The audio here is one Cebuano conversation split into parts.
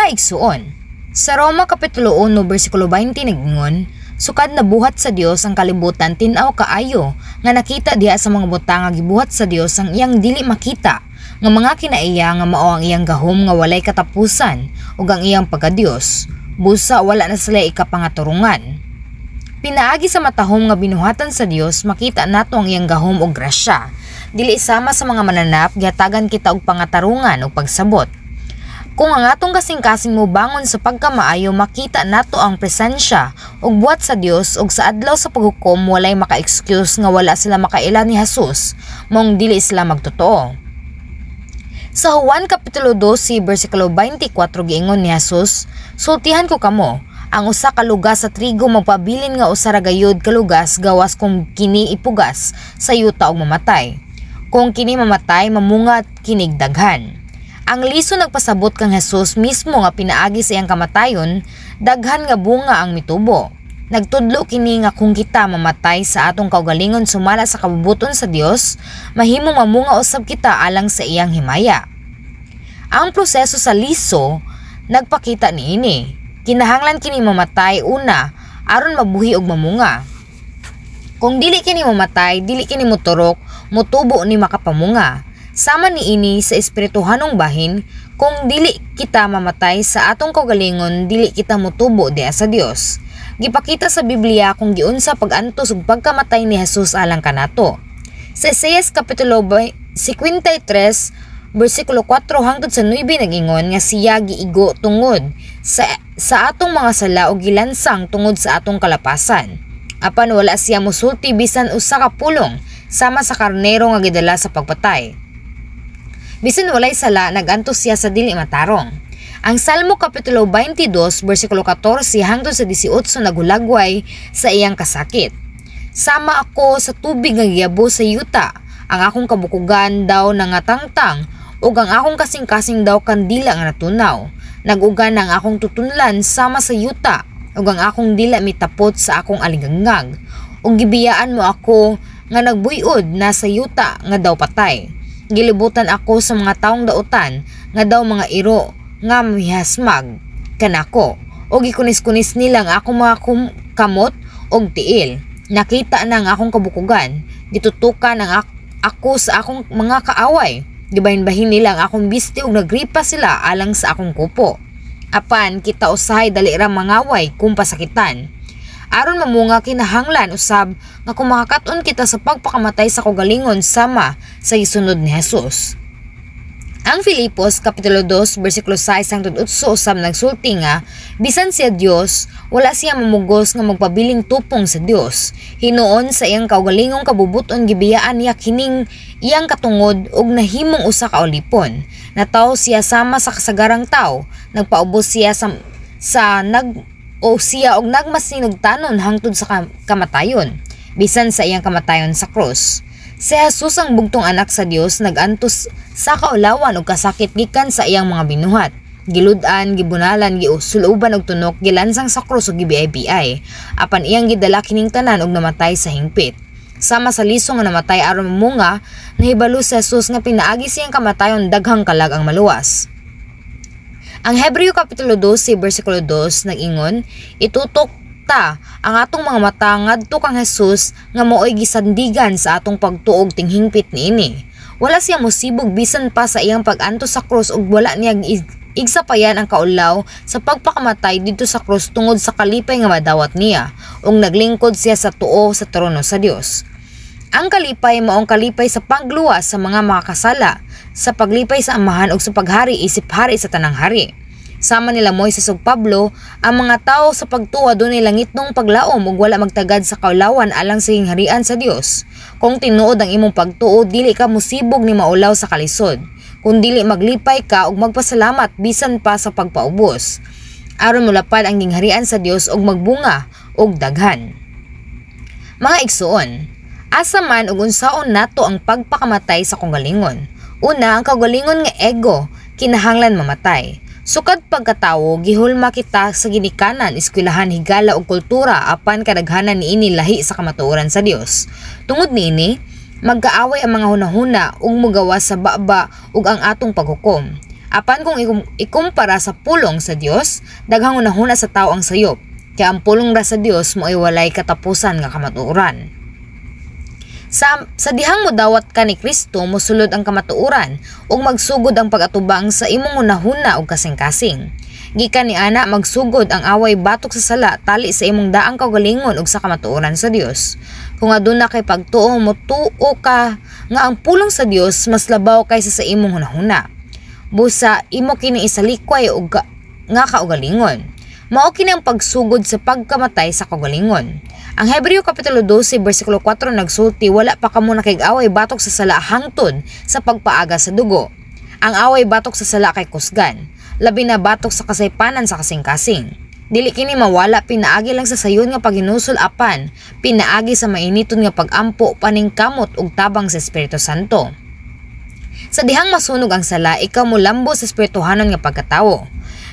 Mga igsuon, sa Roma Kapitulo 1 bersikulo 20 nagingon, "Sukad nabuhat sa Dios ang kalibutan, tin-aw kaayo nga nakita diha sa mga butang nga gibuhat sa Dios ang iyang dili makita nga mga kinaiya, nga mao ang iyang gahom nga walay katapusan ug ang iyang pagka-Dios. Busa wala na sila ikapangaturungan." Pinaagi sa matahom nga binuhatan sa Dios, makita nato ang iyang gahom ug grasya. Dili sama sa mga mananap, gihatagan kita og pangatarungan ug pagsabot. Kung ang atong kasing-kasing mobangon sa pagkamaayo, makita nato ang presensya ug buhat sa Dios, ug sa adlaw sa paghukom walay maka-excuse nga wala sila makaila ni Jesus, maong dili sila magtotoo. Sa Juan Kapitulo 12 bersikulo 24 giingon ni Jesus, "Sultihan ko kamo, ang usa ka lugas sa trigo magpabilin nga usa ra gayud ka lugas gawas kung kini ipugas sa yuta ug mamatay. Kung kini mamatay, mamunga kinig daghan." Ang liso nagpasabot kang Jesus mismo nga pinaagi sa iyang kamatayon, daghan nga bunga ang mitubo. Nagtudlo kini nga kung kita mamatay sa atong kaugalingon sumala sa kabubuton sa Dios, mahimong mamunga usab kita alang sa iyang himaya. Ang proseso sa liso nagpakita niini. Kinahanglan kini mamatay una aron mabuhi og mamunga. Kung dili kini mamatay, dili kini moturok, motubo ni makapamunga. Sama niini sa espirituhanong bahin, kung dili kita mamatay sa atong kaugalingon, dili kita motubo diha sa Dios. Gipakita sa Biblia kung giunsa pag-antos ug pagkamatay ni Jesus alang kanato. Sa Isaias Kapitulo 53 bersikulo 4 hangtod sa 9 nag-ingon nga siya giigo tungod sa atong mga sala ug gilansang tungod sa atong kalapasan. Apan wala siya mosulti bisan usa ka pulong, sama sa karnero nga gidala sa pagpatay. Bisan walay sala, nagantos siya sa dili matarong. Ang Salmo Kapitulo 22 bersikulo 14 hangtod sa 18 naghulagway sa iyang kasakit. "Sama ako sa tubig nga giyabo sa yuta, ang akong kabukugan daw nangatangtang ug ang akong kasing-kasing daw kandila nga natunaw. Nag-uga na ang akong tutunlan sama sa yuta ug ang akong dila mitapot sa akong alingagngag. Ug gibiyaan mo ako nga nagbuyod na sa yuta nga daw patay. Gilibutan ako sa mga taong dautan nga daw mga iro nga mihasmag kanako ug gikunis-kunis nila ang akong mga kamot ug tiil. Nakita na ang akong kabukugan, gitutukan ang ako sa akong mga kaaway. Gibahin-bahin nila ang akong bisti ug nagripa sila alang sa akong kupo." Apan kita usahay dali ra mangaway kung pasakitan. Aron mamunga, kinahanglan usab nga kung makakat-on kita sa pagpakamatay sa kaugalingon sama sa gisunod ni Jesus. Ang Filipos Kapitulo 2 bersikulo 6 hangtod 8 usab nagsulti nga bisan siya Dios, wala siya mamugos nga magpabiling tupong sa Dios. Hinuon sa iyang kaugalingong kabubuton gibiyaan niya kining iyang katungod ug nahimong usa ka ulipon. Natawo siya sama sa kasagarang tawo, nagpaubos siya sa nag o siya og nagmasinugtanon hangtod sa kamatayon, bisan sa iyang kamatayon sa krus. Si Jesus, ang bugtong anak sa Dios, nagantos sa kaulawan ug kasakit gikan sa iyang mga binuhat. Gilud-an, gibunalan, giusuluban og tunok, gilansang sa krus ug gibiay-biay. Apan iyang gidala kining tanan ug namatay sa hingpit. Sama sa liso nga namatay aron mamunga, nahibalo si Jesus nga pinaagi siyang kamatayon daghang kalag ang maluwas. Ang Hebreo Kapitulo 12 bersikulo 2 nag-ingon, "Itutok ta ang atong mga mata ngadto kang Jesus nga maoy gisandigan sa atong pagtuo ug tinghingpit niini." Wala siya mosibog bisan pa sa iyang pag-antos sa krus ug wala niya igsapayan ang kaulaw sa pagpakamatay didto sa krus tungod sa kalipay nga madawat niya, ug naglingkod siya sa tuo sa trono sa Dios. Ang kalipay maong kalipay sa pagluwas sa mga makakasala, sa paglipay sa Amahan ug sa paghari isip hari sa tanang hari. Sama nila Moises ug Pablo, ang mga tawo sa pagtuo adunay langitnong paglaom ug wala magtagad sa kaulawan alang sa gingharian sa Dios. Kung tinuod ang imong pagtuo, dili ka mosibog ni maulaw sa kalisod, kun dili maglipay ka ug magpasalamat bisan pa sa pagpaubos, aron molapad ang gingharian sa Dios ug magbunga og daghan. Mga igsuon, asa man ug unsaon nato ang pagpakamatay sa kaugalingon? Una, ang kaugalingon nga ego kinahanglan mamatay. Sukad pagkatawo, gihulma kita sa ginikanan, eskwelahan, higala ug kultura, apan kadaghanan niini lahi sa kamatuoran sa Dios. Tungod niini, magkaaway ang mga hunahuna ug mugawas sa baba ug ang atong paghukom. Apan kung ikumpara sa pulong sa Dios, daghang hunahuna sa tawo ang sayop. Kay ang pulong ra sa Dios mo'y walay katapusan nga kamatuoran. Sa dihang modawat ka ni Kristo, mosulod ang kamatuoran ug magsugod ang pag-atubang sa imong hunahuna ug kasing-kasing. Gikan ni ana magsugod ang away batok sa sala tali sa imong daang kaugalingon ug sa kamatuoran sa Dios. Kung aduna kay pagtuo, motuo ka nga ang pulong sa Dios mas labaw kaysa sa imong hunahuna. Busa imo kini isalikway og nga kaugalingon. Mao kini ang pagsugod sa pagkamatay sa kaugalingon. Ang Hebreo Kapitulo 12 bersikulo 4 nagsulti, "Wala pa kamo nakig-away batok sa sala hangtod sa pagpaaga sa dugo." Ang away batok sa sala kay kusgan, labi na batok sa kasaypanan sa kasing-kasing. Dili kini mawala pinaagi lang sa sayon nga paghinusol apan pinaagi sa mainiton nga pagampo, paningkamot ug tabang sa Espiritu Santo. Sa dihang masunog ang sala, ikaw molambo sa espirituhanon nga pagkatawo.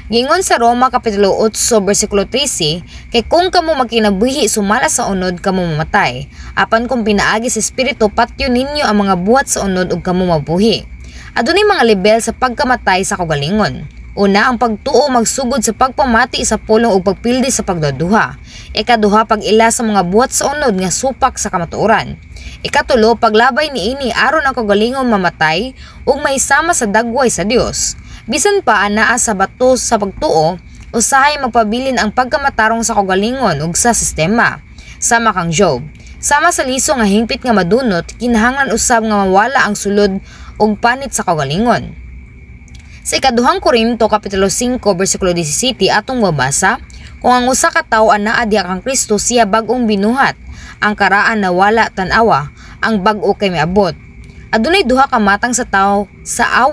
Giingon sa Roma Kapitulo 8 bersikulo 13, "Kay kung kamo magkinabuhi sumala sa unod, kamo mamatay. Apan kung pinaagi sa Espiritu patyon ninyo ang mga buhat sa unod ug kamo mabuhi." Adunay mga lebel sa pagkamatay sa kaugalingon. Una, ang pagtuo magsugod sa pagpamati sa pulong ug pagpildi sa pagduduha. Ikaduha, pag-ila sa mga buhat sa unod nga supak sa kamatuoran. Ikatulo, paglabay niini aron ang kaugalingon mamatay ug mahisama sa dagway sa Dios. Bisan pa anaa sa bato sa pagtuo, usahay magpabilin ang pagkamatarong sa kaugalingon ug sa sistema. Sama kang Job. Sama sa liso nga hingpit nga madunot, kinahanglan usab nga mawala ang sulod ug panit sa kaugalingon. Sa ikaduhang Korinto Kapitulo 5 bersikulo 17 atong mabasa, "Kung ang usa ka tawo anaa diha kang Kristo, siya bag-ong binuhat. Ang karaan nawala, tan-awa, ang bag-o kay miabot." Adunay duha ka matang sa tawo sa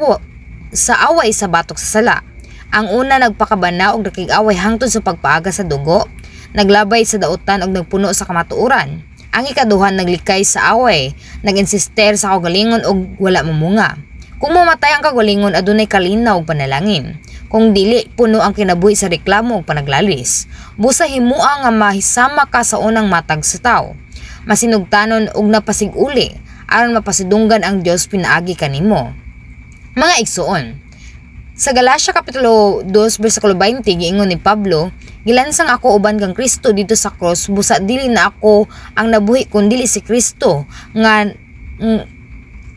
away sa batok sa sala. Ang una nagpakabana og nakig-away hangtod sa pagpaaga sa dugo, naglabay sa dautan og nagpuno sa kamatuoran. Ang ikaduha naglikay sa away, nag-insister sa kaugalingon og wala mamunga. Kung mamatay ang kaugalingon, adunay kalinaw ug panalangin. Kung dili, puno ang kinabuhi sa reklamo ug panaglalis. Busa himua nga mahisama ka sa unang matag sa tawo. Masinugtanon ug napasig-uli aron mapasidunggan ang Dios pinaagi kanimo. Mga igsuon, sa Galatia Kapitulo 2 bersikulo 20 giingon ni Pablo, "Gilansang ako uban kang Kristo didto sa cross, busa dili na ako ang nabuhi kun dili si Kristo nga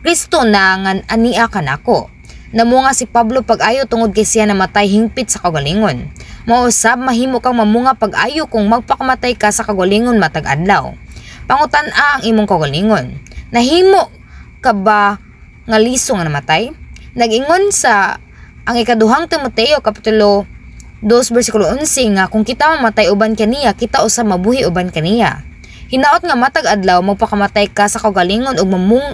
Kristo na nga ania kanako." Namunga si Pablo pag-ayo tungod kay siya namatay hingpit sa kaugalingon. Mao usab mahimo kang mamunga pag-ayo kung magpakamatay ka sa kaugalingon matag adlaw. Pangutan-a ang imong kaugalingon. Nahimo ka ba nga liso nga namatay? Nag-ingon sa ang ikaduhang Timoteo Kapitulo 2 bersikulo 11 nga kung kita mamatay uban kaniya, kita usab mabuhi uban kaniya. Hinaot nga matag adlaw magpakamatay ka sa kaugalingon ug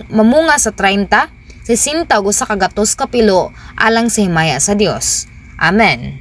mamunga sa 30, 60 ug 100 kapilo alang sa himaya sa Dios. Amen.